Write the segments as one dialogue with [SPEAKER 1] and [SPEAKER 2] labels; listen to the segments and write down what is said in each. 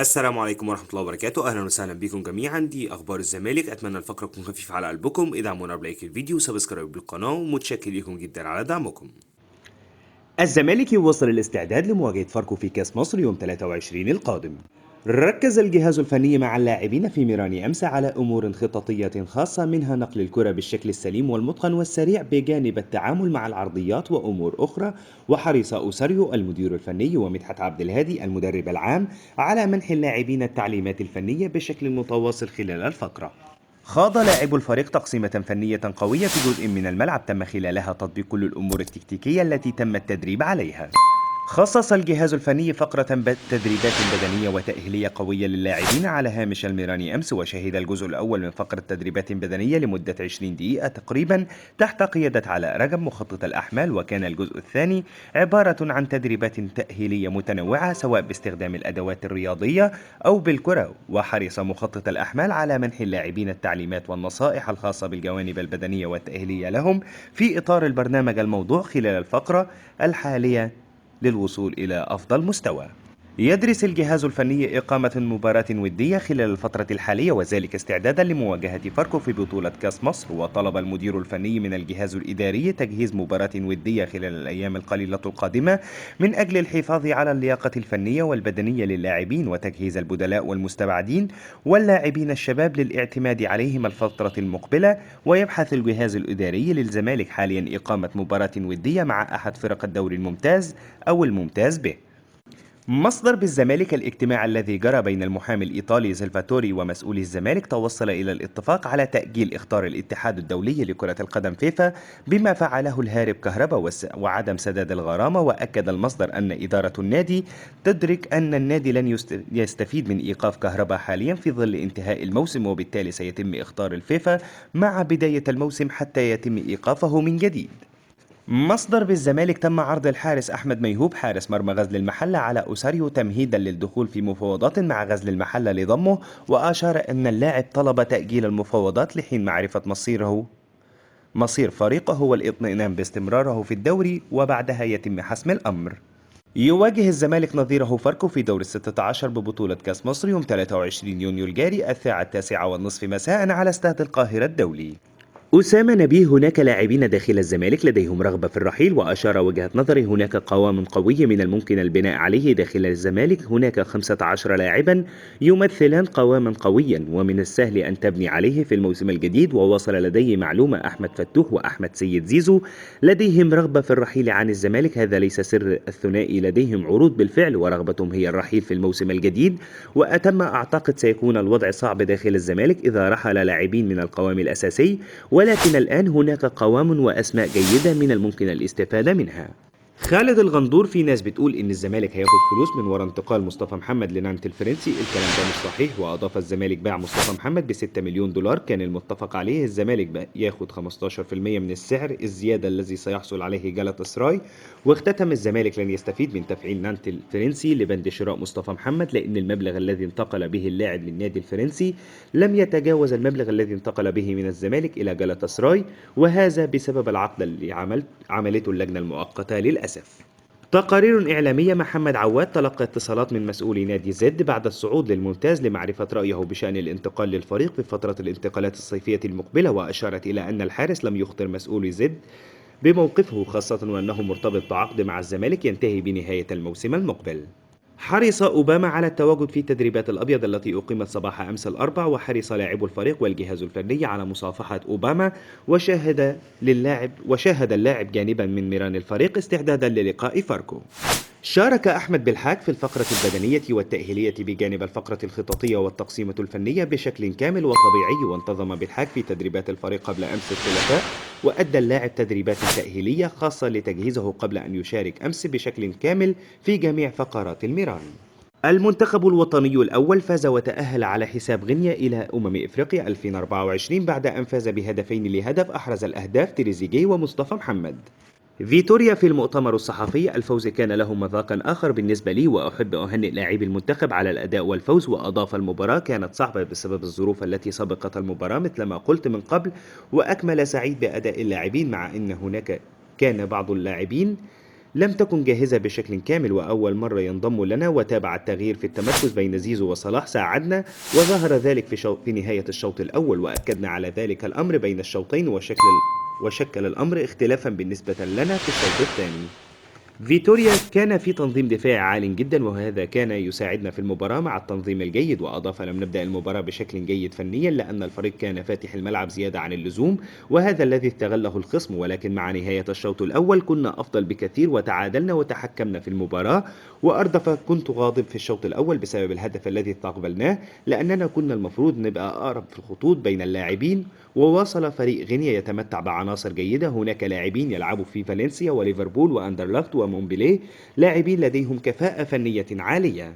[SPEAKER 1] السلام عليكم ورحمة الله وبركاته. أهلا وسهلا بكم جميعا. دي أخبار الزمالك. أتمنى الفقرة تكون خفيفة على قلبكم. ادعمونا بلايك الفيديو وسبسكرايب بالقناة، ومتشكر لكم جدا على دعمكم.
[SPEAKER 2] الزمالك يواصل الاستعداد لمواجهة فاركو في كأس مصر يوم 23 القادم. ركز الجهاز الفني مع اللاعبين في ميران أمس على أمور خططية خاصة، منها نقل الكرة بالشكل السليم والمتقن والسريع بجانب التعامل مع العرضيات وأمور أخرى. وحرص أوساريو المدير الفني ومدحت عبد الهادي المدرب العام على منح اللاعبين التعليمات الفنية بشكل متواصل خلال الفقرة. خاض لاعبو الفريق تقسيمة فنية قوية في جزء من الملعب تم خلالها تطبيق كل الأمور التكتيكية التي تم التدريب عليها. خصص الجهاز الفني فقرة تدريبات بدنية وتأهيلية قوية للاعبين على هامش الميراني أمس، وشهد الجزء الأول من فقرة تدريبات بدنية لمدة 20 دقيقة تقريبا تحت قيادة علاء رجب مخطط الأحمال، وكان الجزء الثاني عبارة عن تدريبات تأهيلية متنوعة سواء باستخدام الأدوات الرياضية أو بالكرة. وحرص مخطط الأحمال على منح اللاعبين التعليمات والنصائح الخاصة بالجوانب البدنية والتأهيلية لهم في إطار البرنامج الموضوع خلال الفقرة الحالية للوصول إلى أفضل مستوى. يدرس الجهاز الفني إقامة مباراة ودية خلال الفترة الحالية، وذلك استعدادا لمواجهة فاركو في بطولة كأس مصر. وطلب المدير الفني من الجهاز الإداري تجهيز مباراة ودية خلال الأيام القليلة القادمة من أجل الحفاظ على اللياقة الفنية والبدنية للاعبين، وتجهيز البدلاء والمستبعدين واللاعبين الشباب للاعتماد عليهم الفترة المقبلة. ويبحث الجهاز الإداري للزمالك حاليا إقامة مباراة ودية مع أحد فرق الدوري الممتاز أو الممتاز به. مصدر بالزمالك: الاجتماع الذي جرى بين المحامي الإيطالي سلفاتوري ومسؤولي الزمالك توصل إلى الاتفاق على تأجيل إخطار الاتحاد الدولي لكرة القدم فيفا بما فعله الهارب كهربا وعدم سداد الغرامة. وأكد المصدر أن إدارة النادي تدرك أن النادي لن يستفيد من إيقاف كهربا حاليا في ظل انتهاء الموسم، وبالتالي سيتم إخطار الفيفا مع بداية الموسم حتى يتم إيقافه من جديد. مصدر بالزمالك: تم عرض الحارس أحمد ميهوب حارس مرمى غزل المحلة على أوساريو تمهيدا للدخول في مفاوضات مع غزل المحلة لضمه، وأشار أن اللاعب طلب تأجيل المفاوضات لحين معرفة مصير فريقه والاطمئنان باستمراره في الدوري، وبعدها يتم حسم الأمر. يواجه الزمالك نظيره فاركو في دور الستة عشر ببطولة كأس مصر يوم 23 يونيو الجاري الساعة 9:30 مساء على استاد القاهرة الدولي. أسامة نبيه: هناك لاعبين داخل الزمالك لديهم رغبة في الرحيل، وأشار وجهة نظري هناك قوام قوي من الممكن البناء عليه داخل الزمالك. هناك 15 لاعبا يمثلان قواما قويا ومن السهل أن تبني عليه في الموسم الجديد. ووصل لدي معلومة أحمد فتوح وأحمد سيد زيزو لديهم رغبة في الرحيل عن الزمالك، هذا ليس سر. الثنائي لديهم عروض بالفعل ورغبتهم هي الرحيل في الموسم الجديد، أعتقد سيكون الوضع صعب داخل الزمالك إذا رحل لاعبين من القوام الأساسي، ولكن الآن هناك قوام وأسماء جيدة من الممكن الاستفادة منها. خالد الغندور: في ناس بتقول ان الزمالك هياخد فلوس من وراء انتقال مصطفى محمد لنانت الفرنسي، الكلام ده مش صحيح. واضاف: الزمالك باع مصطفى محمد ب6 مليون دولار كان المتفق عليه، الزمالك ياخد 15% من السعر الزيادة الذي سيحصل عليه جالاتا سراي. واختتم: الزمالك لن يستفيد من تفعيل نانت الفرنسي لبند شراء مصطفى محمد، لان المبلغ الذي انتقل به اللاعب للنادي الفرنسي لم يتجاوز المبلغ الذي انتقل به من الزمالك الى جالاتا سراي، وهذا بسبب العقد اللي عملته اللجنة المؤقتة للأسف. تقارير إعلامية: محمد عواد تلقى اتصالات من مسؤولي نادي زد بعد الصعود للممتاز لمعرفة رأيه بشأن الانتقال للفريق في فترة الانتقالات الصيفية المقبلة، وأشارت إلى أن الحارس لم يخطر مسؤولي زد بموقفه، خاصة وأنه مرتبط بعقد مع الزمالك ينتهي بنهاية الموسم المقبل. حرص أوباما على التواجد في تدريبات الأبيض التي أقيمت صباح أمس الأربع، وحرص لاعبو الفريق والجهاز الفني على مصافحة أوباما، وشاهد اللاعب جانبا من ميران الفريق استعدادا للقاء فاركو. شارك أحمد بالحاج في الفقرة البدنية والتأهيلية بجانب الفقرة الخططية والتقسيمة الفنية بشكل كامل وطبيعي، وانتظم بالحاج في تدريبات الفريق قبل أمس الثلاثاء، وأدى اللاعب تدريبات تأهيلية خاصة لتجهيزه قبل أن يشارك أمس بشكل كامل في جميع فقرات الميران. المنتخب الوطني الأول فاز وتأهل على حساب غينيا إلى إفريقيا 2024 بعد أن فاز بهدفين لهدف، أحرز الأهداف تريزيجيه ومصطفى محمد. فيتوريا في المؤتمر الصحفي: الفوز كان له مذاقا آخر بالنسبة لي، وأحب أهنئ لاعبي المنتخب على الأداء والفوز. وأضاف: المباراة كانت صعبة بسبب الظروف التي سبقت المباراة مثل ما قلت من قبل. وأكمل: سعيد بأداء اللاعبين مع أن هناك كان بعض اللاعبين لم تكن جاهزة بشكل كامل، وأول مرة ينضم لنا وتابع التغيير في التمركز بين زيزو وصلاح ساعدنا، وظهر ذلك في نهاية الشوط الأول، وأكدنا على ذلك الأمر بين الشوطين، وشكل الأمر اختلافا بالنسبة لنا في الشوط الثاني. فيتوريا كان في تنظيم دفاعي عال جدا، وهذا كان يساعدنا في المباراة مع التنظيم الجيد. وأضاف: لم نبدأ المباراة بشكل جيد فنيا لأن الفريق كان فاتح الملعب زيادة عن اللزوم، وهذا الذي استغله الخصم، ولكن مع نهاية الشوط الأول كنا أفضل بكثير وتعادلنا وتحكمنا في المباراة. وأردف: كنت غاضب في الشوط الأول بسبب الهدف الذي استقبلناه، لأننا كنا المفروض نبقى أقرب في الخطوط بين اللاعبين. وواصل: فريق غينيا يتمتع بعناصر جيدة، هناك لاعبين يلعبوا في فالنسيا وليفربول وأندرلخت ومونبليه، لاعبين لديهم كفاءة فنية عالية.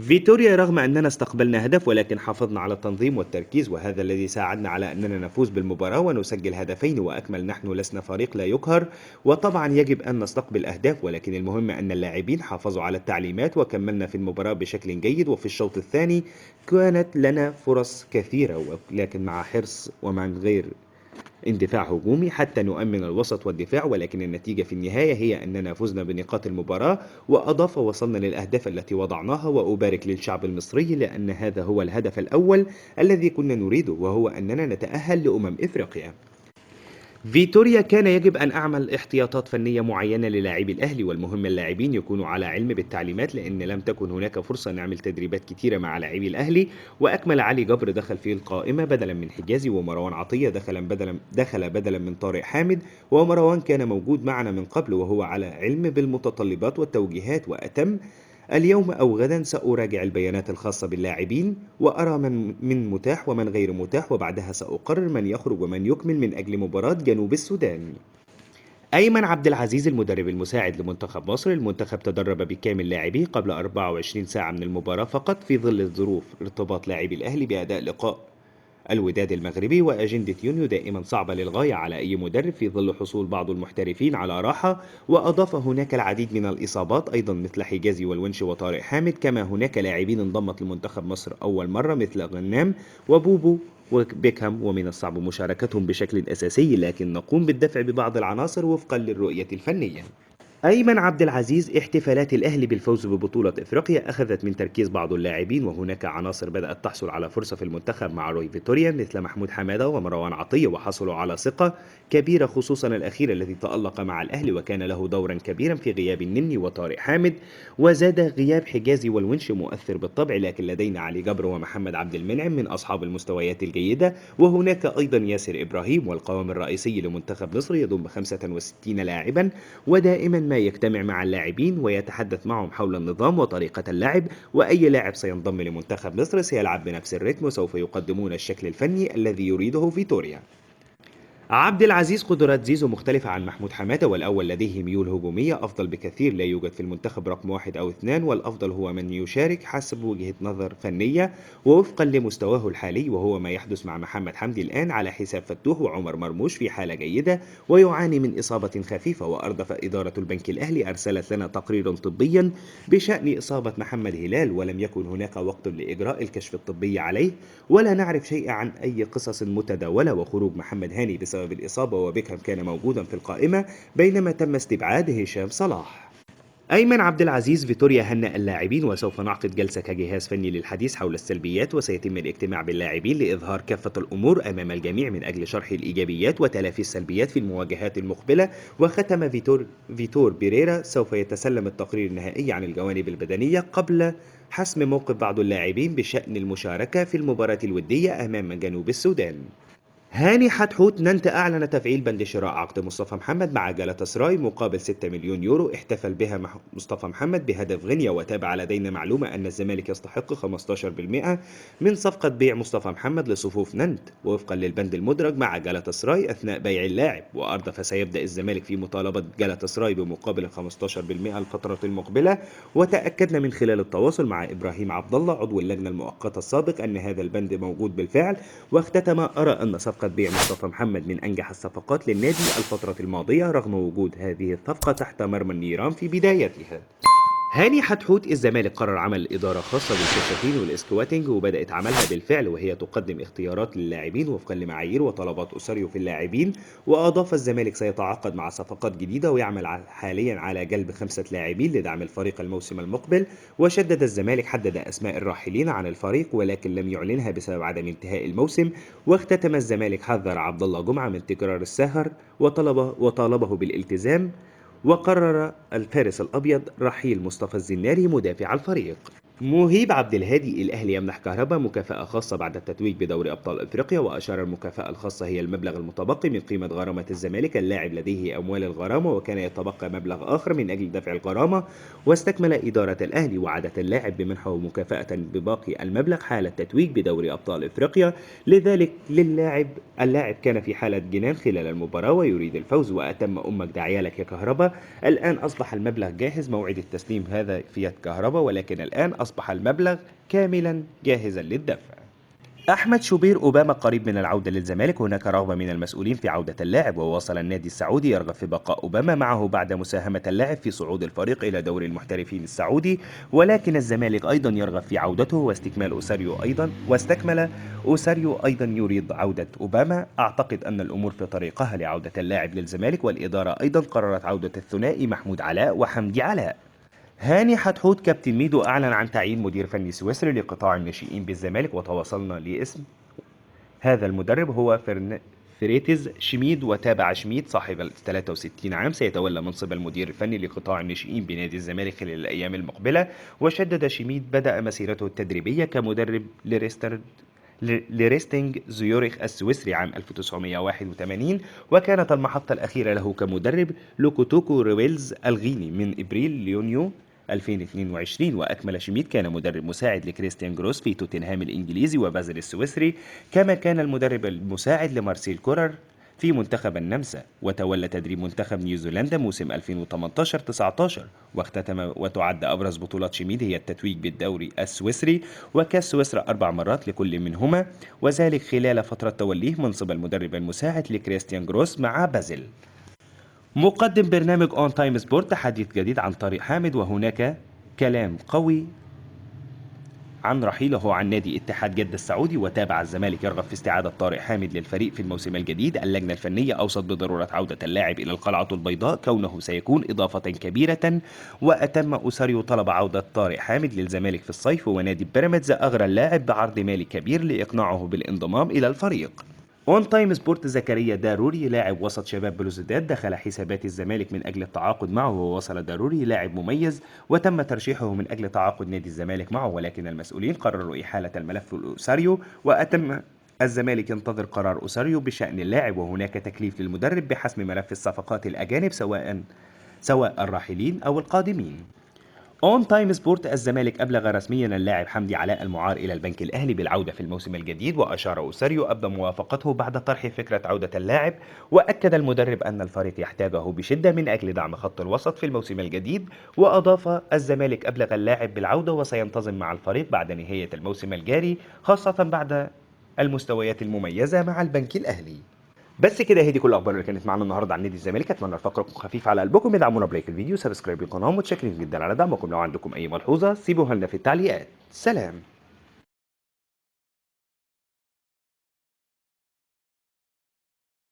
[SPEAKER 2] فيتوريا رغم أننا استقبلنا هدف، ولكن حافظنا على التنظيم والتركيز، وهذا الذي ساعدنا على أننا نفوز بالمباراة ونسجل هدفين وأكمل. نحن لسنا فريق لا يقهر، وطبعا يجب أن نستقبل أهداف، ولكن المهم أن اللاعبين حافظوا على التعليمات وكملنا في المباراة بشكل جيد. وفي الشوط الثاني كانت لنا فرص كثيرة، ولكن مع حرص ومن غير اندفاع هجومي حتى نؤمن الوسط والدفاع، ولكن النتيجة في النهاية هي أننا فزنا بنقاط المباراة. وأضاف: وصلنا للأهداف التي وضعناها، وأبارك للشعب المصري لأن هذا هو الهدف الأول الذي كنا نريده، وهو أننا نتأهل لأمم إفريقيا. فيتوريا كان يجب أن أعمل احتياطات فنية معينة للاعبي الأهلي، والمهم اللاعبين يكونوا على علم بالتعليمات، لأن لم تكن هناك فرصة نعمل تدريبات كتيرة مع لاعبي الأهلي. وأكمل: علي جبر دخل في القائمة بدلا من حجازي، ومروان عطية دخل بدلا من طارق حامد، ومروان كان موجود معنا من قبل وهو على علم بالمتطلبات والتوجيهات. وأتم: اليوم أو غدا سأراجع البيانات الخاصة باللاعبين وأرى من متاح ومن غير متاح، وبعدها سأقرر من يخرج ومن يكمل من أجل مباراة جنوب السودان. أيمن عبد العزيز المدرب المساعد لمنتخب مصر، المنتخب تدرب بكامل لاعبيه قبل 24 ساعة من المباراة فقط، في ظل الظروف ارتباط لاعبي الأهلي بأداء لقاء الوداد المغربي، وأجندة يونيو دائما صعبة للغاية على أي مدرب في ظل حصول بعض المحترفين على راحة. وأضاف: هناك العديد من الإصابات أيضا مثل حجازي والونش وطارق حامد، كما هناك لاعبين انضمت لمنتخب مصر أول مرة مثل غنام وبوبو وبيكهام، ومن الصعب مشاركتهم بشكل أساسي، لكن نقوم بالدفع ببعض العناصر وفقا للرؤية الفنية. أيمن عبد العزيز: احتفالات الأهلي بالفوز ببطولة إفريقيا أخذت من تركيز بعض اللاعبين، وهناك عناصر بدأت تحصل على فرصة في المنتخب مع روي فيتوريا مثل محمود حمادة ومروان عطية، وحصلوا على ثقة كبيرة، خصوصا الأخير الذي تألق مع الأهلي وكان له دورا كبيرا في غياب النني وطارق حامد. وزاد غياب حجازي والونش مؤثر بالطبع، لكن لدينا علي جبر ومحمد عبد المنعم من أصحاب المستويات الجيدة، وهناك أيضا ياسر إبراهيم، والقوام الرئيسي لمنتخب مصر يضم 65 لاعبا، ودائما ما يجتمع مع اللاعبين ويتحدث معهم حول النظام وطريقة اللعب، وأي لاعب سينضم لمنتخب مصر سيلعب بنفس الريتم، وسوف يقدمون الشكل الفني الذي يريده فيتوريا. عبد العزيز: قدرات زيزو مختلفة عن محمود حمادة، والأول لديه ميول هجومية أفضل بكثير، لا يوجد في المنتخب رقم 1 أو 2، والأفضل هو من يشارك حسب وجهة نظر فنية ووفقا لمستواه الحالي، وهو ما يحدث مع محمد حمدي الآن على حساب فتوح وعمر مرموش في حالة جيدة ويعاني من إصابة خفيفة. وأردف: إدارة البنك الأهلي أرسلت لنا تقريرا طبيا بشأن إصابة محمد هلال، ولم يكن هناك وقت لإجراء الكشف الطبي عليه، ولا نعرف شيئا عن أي قصص متداولة. وخروج محمد هاني بسبب الإصابة، وبيكهام كان موجودا في القائمة، بينما تم استبعاد هشام صلاح. أيمن عبد العزيز: فيتوريا هنأ اللاعبين، وسوف نعقد جلسة كجهاز فني للحديث حول السلبيات، وسيتم الاجتماع باللاعبين لإظهار كافة الأمور أمام الجميع من أجل شرح الإيجابيات وتلافي السلبيات في المواجهات المقبلة. وختم فيتور بيريرا: سوف يتسلم التقرير النهائي عن الجوانب البدنية قبل حسم موقف بعض اللاعبين بشأن المشاركة في المباراة الودية أمام جنوب السودان. هاني حتحوت: نانت أعلن تفعيل بند شراء عقد مصطفى محمد مع جالاتاسراي مقابل 6 مليون يورو، احتفل بها مصطفى محمد بهدف غينيا. وتابع: لدينا معلومة أن الزمالك يستحق 15% من صفقة بيع مصطفى محمد لصفوف نانت وفقا للبند المدرج مع جالاتاسراي أثناء بيع اللاعب. وأردف: سيبدأ الزمالك في مطالبة جالاتاسراي بمقابل 15% الفترة المقبلة. وتأكدنا من خلال التواصل مع إبراهيم عبد الله عضو اللجنة المؤقتة السابق أن هذا البند موجود بالفعل. واختتم: أرى أن صفقة بيع مصطفى محمد من أنجح الصفقات للنادي الفترة الماضية رغم وجود هذه الصفقة تحت مرمى النيران في بدايتها. هاني حتحوت الزمالك قرر عمل إدارة خاصة بالفساتين والإسكواتينج وبدأت عملها بالفعل، وهي تقدم اختيارات للاعبين وفقا لمعايير وطلبات أوساريو في اللاعبين. وأضاف الزمالك سيتعاقد مع صفقات جديدة ويعمل حاليا على جلب 5 لاعبين لدعم الفريق الموسم المقبل. وشدد الزمالك حدد أسماء الراحلين عن الفريق ولكن لم يعلنها بسبب عدم انتهاء الموسم. واختتم الزمالك حذر عبد الله جمعة من تكرار السهر وطالبه بالالتزام. وقرر الفارس الأبيض رحيل مصطفى الزناري مدافع الفريق. مهيب عبد الهادي: الأهلي يمنح كهربا مكافأة خاصة بعد التتويج بدوري أبطال أفريقيا. وأشار المكافأة الخاصة هي المبلغ المتبقي من قيمة غرامة الزمالك. اللاعب لديه أموال الغرامة وكان يتبقى مبلغ آخر من أجل دفع الغرامة. واستكمل إدارة الأهلي وعدة اللاعب بمنحه مكافأة بباقي المبلغ حال التتويج بدوري أبطال أفريقيا. لذلك اللاعب كان في حالة جنان خلال المباراة ويريد الفوز. وأتم أمك دعيالك يا كهربا. الآن أصبح المبلغ جاهز، موعد التسليم هذا في يد كهربا، ولكن الآن أصبح المبلغ كاملا جاهزا للدفع. أحمد شوبير: أوباما قريب من العودة للزمالك. هناك رغبة من المسؤولين في عودة اللاعب، وواصل النادي السعودي يرغب في بقاء أوباما معه بعد مساهمة اللاعب في صعود الفريق إلى دوري المحترفين السعودي. ولكن الزمالك أيضا يرغب في عودته واستكمل أوساريو أيضا يريد عودة أوباما. أعتقد أن الأمور في طريقها لعودة اللاعب للزمالك، والإدارة أيضا قررت عودة الثنائي محمود علاء وحمدي علاء. هاني حتحوت: كابتن ميدو أعلن عن تعيين مدير فني سويسري لقطاع الناشئين بالزمالك، وتواصلنا لاسم هذا المدرب هو فريتز شميد. وتابع شميد صاحب ال 63 عام سيتولى منصب المدير الفني لقطاع الناشئين بنادي الزمالك خلال الأيام المقبلة. وشدد شميد بدأ مسيرته التدريبية كمدرب لريستينج زيورخ السويسري عام 1981، وكانت المحطة الأخيرة له كمدرب لوكوتوكو رويلز الغيني من إبريل ليونيو 2022. وأكمل شميد كان مدرب مساعد لكريستيان جروس في توتنهام الإنجليزي وبازل السويسري، كما كان المدرب المساعد لمارسيل كورر في منتخب النمسا. وتولى تدريب منتخب نيوزيلندا موسم 2018-19. واختتم وتعد أبرز بطولات شميد هي التتويج بالدوري السويسري وكأس سويسرا 4 مرات لكل منهما، وذلك خلال فترة توليه منصب المدرب المساعد لكريستيان جروس مع بازل. مقدم برنامج اون تايم سبورت: حديث جديد عن طارق حامد، وهناك كلام قوي عن رحيله عن نادي اتحاد جدة السعودي. وتابع الزمالك يرغب في استعادة طارق حامد للفريق في الموسم الجديد. اللجنة الفنية أوصت بضرورة عودة اللاعب إلى القلعة البيضاء كونه سيكون إضافة كبيرة. وأتم أوساريو طلب عودة طارق حامد للزمالك في الصيف، ونادي بيراميدز أغرى اللاعب بعرض مالي كبير لإقناعه بالانضمام إلى الفريق. اون تايم سبورت: زكريا داروري لاعب وسط شباب بلوزداد دخل حسابات الزمالك من اجل التعاقد معه. ووصل داروري لاعب مميز وتم ترشيحه من اجل تعاقد نادي الزمالك معه، ولكن المسؤولين قرروا احالة الملف لأوساريو. واتم الزمالك ينتظر قرار أوساريو بشأن اللاعب، وهناك تكليف للمدرب بحسم ملف الصفقات الأجانب سواء الراحلين أو القادمين. اون تايم سبورت: الزمالك أبلغ رسميا اللاعب حمدي علاء المعار إلى البنك الأهلي بالعودة في الموسم الجديد. وأشار أوساريو أبدى موافقته بعد طرح فكرة عودة اللاعب. وأكد المدرب أن الفريق يحتاجه بشدة من أجل دعم خط الوسط في الموسم الجديد. وأضاف: الزمالك أبلغ اللاعب بالعودة وسينتظم مع الفريق بعد نهاية الموسم الجاري، خاصة بعد المستويات المميزة مع البنك الأهلي. بس كده، هي دي كل الاخبار اللي كانت معانا النهارده عن نادي الزمالك. اتمنى الفقره تكون خفيفه على قلبكم. ادعمونا بلايك الفيديو، سبسكرايب للقناه، متشكرين جدا على دعمكم. لو عندكم اي ملحوظه سيبوها لنا في التعليقات. سلام.